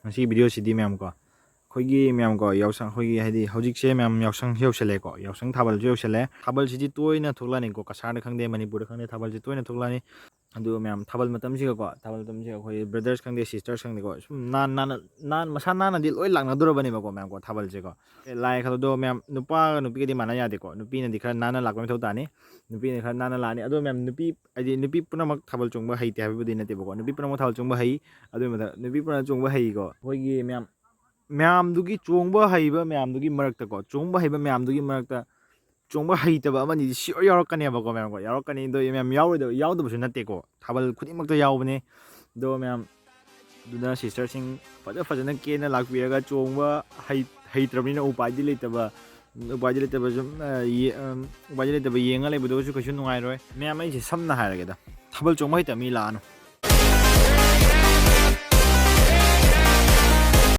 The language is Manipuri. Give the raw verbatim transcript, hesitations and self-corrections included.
ꯉꯁꯤꯒꯤ ꯚꯤꯗꯤꯑꯣꯁꯤꯗꯤ ꯃꯌꯥꯝ ꯀꯣ, ꯑꯩꯈꯣꯏꯒꯤ ꯃꯌꯥꯝ ꯀꯣ, ꯌꯥꯎꯁꯪ, ꯑꯩꯈꯣꯏꯒꯤ ꯍꯥꯏꯗꯤ ꯍꯧꯖꯤꯛꯁꯦ ꯃꯌꯥꯝ ꯌꯥꯎꯁꯪ ꯌꯧꯁꯜꯂꯛꯑꯦꯀꯣ, ꯌꯥꯎꯁꯪ ꯊꯥꯕꯜꯁꯨ ꯌꯧꯁꯜꯂꯛꯑꯦ꯫ ꯊꯥꯕꯜꯁꯤꯗꯤ ꯇꯣꯏꯅ ꯊꯣꯛꯂꯛꯑꯅꯤꯀꯣ, ꯀꯁꯥꯔꯗ ꯈꯪꯗꯦ, ꯃꯅꯤꯄꯨꯔꯗ ꯈꯪꯗꯦ, ꯊꯥꯕꯜꯁꯦ ꯇꯣꯏꯅ ꯊꯣꯛꯂꯛꯑꯅꯤ꯫ ꯑꯗꯨ ꯃꯌꯥꯝ ꯊꯥꯕꯜ ꯃꯇꯝꯁꯤꯒꯀꯣ, ꯊꯥꯕꯜ ꯃꯇꯝꯁꯤꯒ ꯑꯩꯈꯣꯏ brothers ꯈꯪꯗꯦ, sisters ꯈꯪꯗꯦꯀꯣ, ꯁꯨꯝ ꯅꯥꯟ ꯅꯥꯟꯅ, ꯅꯥꯟ, ꯃꯁꯥ ꯅꯥꯟꯅꯗꯤ ꯂꯣꯏ ꯂꯥꯛꯅꯗꯣꯔꯕꯅꯦꯕꯀꯣ ꯃꯌꯥꯝ ꯀꯣ, ꯊꯥꯕꯜꯁꯦꯀꯣ꯫ ꯑꯦ, ꯂꯥꯛꯑꯦ ꯈꯜꯂꯣ, ꯑꯗꯣ ꯃꯌꯥꯝ ꯅꯨꯄꯥꯒ ꯅꯨꯄꯤꯒꯗꯤ ꯃꯥꯟꯅ ꯌꯥꯗꯦꯀꯣ, ꯅꯨꯄꯤꯅꯗꯤ ꯈꯔ ꯅꯥꯟꯅ ꯂꯥꯛꯄ ꯃꯊꯧ ꯇꯥꯅꯤ, ꯅꯨꯄꯤꯅ ꯈꯔ ꯅꯥꯟꯅ ꯂꯥꯛꯑꯅꯤ꯫ ꯑꯗꯣ ꯃꯌꯥꯝ ꯅꯨꯄꯤ ꯍꯥꯏꯗꯤ ꯅꯨꯄꯤ ꯄꯨꯝꯅꯃꯛ ꯊꯥꯕꯜ ꯆꯣꯡꯕ ꯍꯩꯇꯦ ꯍꯥꯏꯕꯕꯨꯗꯤ ꯅꯠꯇꯦꯕꯀꯣ, ꯅꯨꯄꯤ ꯄꯨꯝꯅꯃꯛ ꯊꯥꯕꯜ ꯆꯣꯡꯕ ꯍꯩ꯫ ꯑꯗꯨꯒꯤ ꯃꯊꯛ ꯅꯨꯄꯤ ꯄꯨꯝꯅꯃꯛ ꯆꯣꯡꯕ ꯍꯩꯀꯣ, ꯑꯩꯈꯣꯏꯒꯤ ꯃꯌꯥꯝ, ꯃꯌꯥꯝꯗꯨꯒꯤ ꯆꯣꯡꯕ ꯍꯩꯕ ꯃꯌꯥꯝꯗꯨꯒꯤ ꯃꯔꯛꯇꯀꯣ, ꯆꯣꯡꯕ ꯍꯩꯕ ꯃꯌꯥꯝꯗꯨꯒꯤ ꯃꯔꯛꯇ ꯆꯣꯡꯕ ꯍꯩꯇꯕ ꯑꯃꯅꯤꯗꯤ sure ꯌꯥꯎꯔꯛꯀꯅꯦꯕꯀꯣ ꯃꯌꯥꯝꯀꯣ, ꯌꯥꯎꯔꯛꯀꯅꯤ꯫ ꯑꯗꯣ ꯃꯌꯥꯝ ꯌꯥꯎꯔꯣꯏꯗꯕ, ꯌꯥꯎꯗꯕꯁꯨ ꯅꯠꯇꯦꯀꯣ, ꯊꯥꯕꯜ ꯈꯨꯗꯤꯡꯃꯛꯇ ꯌꯥꯎꯕꯅꯦ꯫ ꯑꯗꯣ ꯃꯌꯥꯝ ꯑꯗꯨꯅ sisterꯁꯤꯡ ꯐꯖ ꯐꯖꯅ ꯀꯦꯅ ꯂꯥꯛꯄꯤꯔꯒ ꯆꯣꯡꯕ ꯍꯩ-, ꯍꯩꯇ꯭ꯔꯕꯅꯤꯅ ꯎꯄꯥꯏꯗꯤ ꯂꯩꯇꯕ, ꯎꯄꯥꯏꯗꯤ ꯂꯩꯇꯕ ꯁꯨꯝ, ꯑ, ꯌꯦ-, ꯑꯝ, ꯎꯄꯥꯏꯗꯤ ꯂꯩꯇꯕ ꯌꯦꯡꯉ ꯂꯩꯕꯗꯨꯒꯁꯨ ꯀꯩꯁꯨ ꯅꯨꯡꯉꯥꯏꯔꯣꯏ꯫ ꯃꯌꯥꯝ, ꯑꯩꯁꯦ ꯁꯝꯅ ꯍꯥꯏꯔꯒꯦꯗ, ꯊꯥꯕꯜ ꯆꯣꯡꯕ ꯍꯩꯇꯕ ꯃꯤ ꯂꯥꯛꯑꯅꯨ꯫